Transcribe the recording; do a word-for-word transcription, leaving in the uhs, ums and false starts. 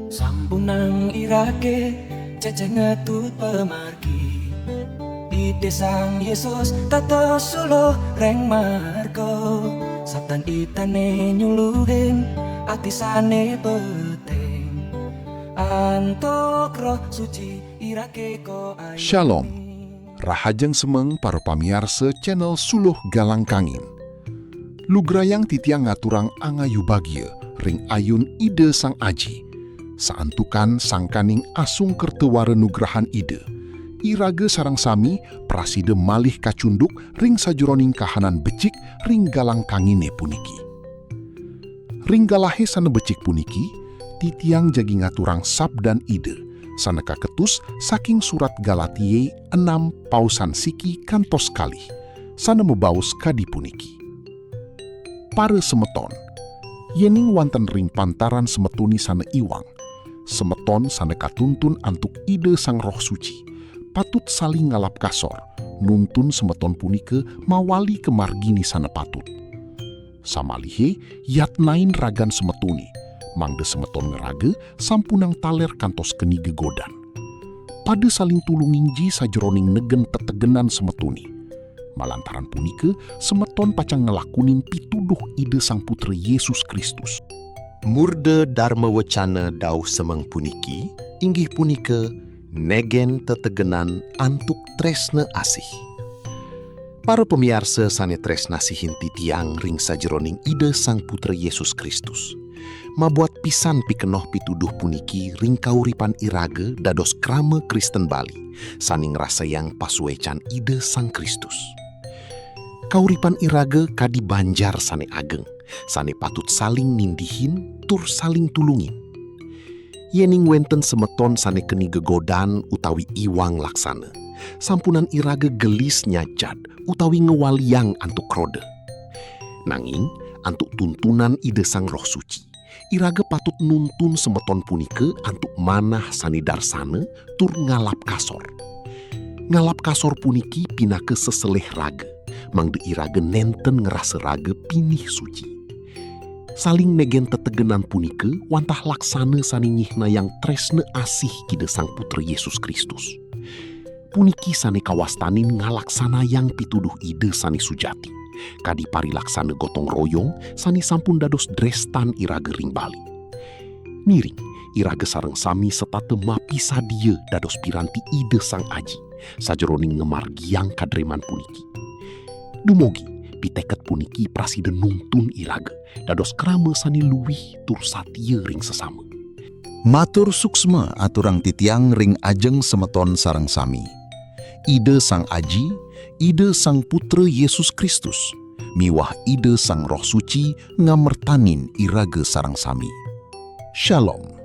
Sampunang irage cece ngetut pemargi. Ide Sang Yesus tato suluh reng marga. Sabdan idane nyuluhin ati sane beteng. Antuk Roh Suci irage ko ayu. Shalom. Rahajeng semeng para pamiarsa channel Suluh Galang Kangin. Lugrayang titiang ngaturang angayu bagia ring ayun Ida Sang Aji, saantukan sangkaning asung kerta wara nugrahan Ida. Iraga sareng sami prasida malih kacunduk ring sajeroning kahanan becik ring galang kangine puniki. Ring galahe sane becik puniki, titiang jagi ngaturang sabdan Ida, sane kaketus saking surat Galatie enam pausan siki kantos kalih, sane mabaos kadi puniki. Para semeton, yening wanten ring pantaran semetone sane iwang, semeton sane katuntun antuk Ida Sang Roh Suci, patut saling ngalap kasor, nuntun semeton punika mawali ka margine sane patut. Samalihe yatnain ragan semetone, mangda semeton ngraga sampunang taler kantos keni gegodan. Pada saling tulungin ji sajeroning negen tetegenan semetone. Malantaran punika, semeton pacang nglakonin pituduh Ida Sang Putra Yesus Kristus. Murda Dharma Wecana dauh semeng puniki inggih punika negen tetegenan antuk tresna asih. Para pamiarsa sane tresnasihin titiang ring sajeroning Ida Sang Putra Yesus Kristus. Mabuat pisan pikenoh pituduh puniki ring kauripan iraga dados krama Kristen Bali, sane ngrasayang pasuecan Ida Sang Kristus. Kauripan iraga kadi banjar sane ageng, sane patut saling nindihin tur saling tulungin. Yening wenten semeton sane keni gegodan utawi iwang laksana, sampunang iraga gelis nyajad utawi ngwaliang antuk roda. Nanging antuk tuntunan Ida Sang Roh Suci, iraga patut nuntun semeton punika antuk manah sane darsana tur ngalap kasor. Ngalap kasor puniki pinaka seselih raga, mangda iraga nenten ngrasa raga pinih suci. Saling negen tetegenan punika wantah laksana sane nyihnayang tresna asih Ida Sang Putra Yesus Kristus. Puniki sane kawastanin ngalaksanayang pituduh Ida sane sujati, kadi parilaksana gotong royong sane sampun dados drestan iraga ring Bali. Ngiring, iraga sareng sami setata mapisadia dados piranti Ida Sang Aji, sajeroning ngamargiang kadreman puniki. Dumugi, piteket puniki prasida nuntun iraga dados krama sane luih tur satia ring sesama. Matur suksma aturang titiang ring ajeng semeton sareng sami. Ida Sang Aji, Ida Sang Putra Yesus Kristus, miwah Ida Sang Roh Suci ngamertanin iraga sareng sami. Shalom.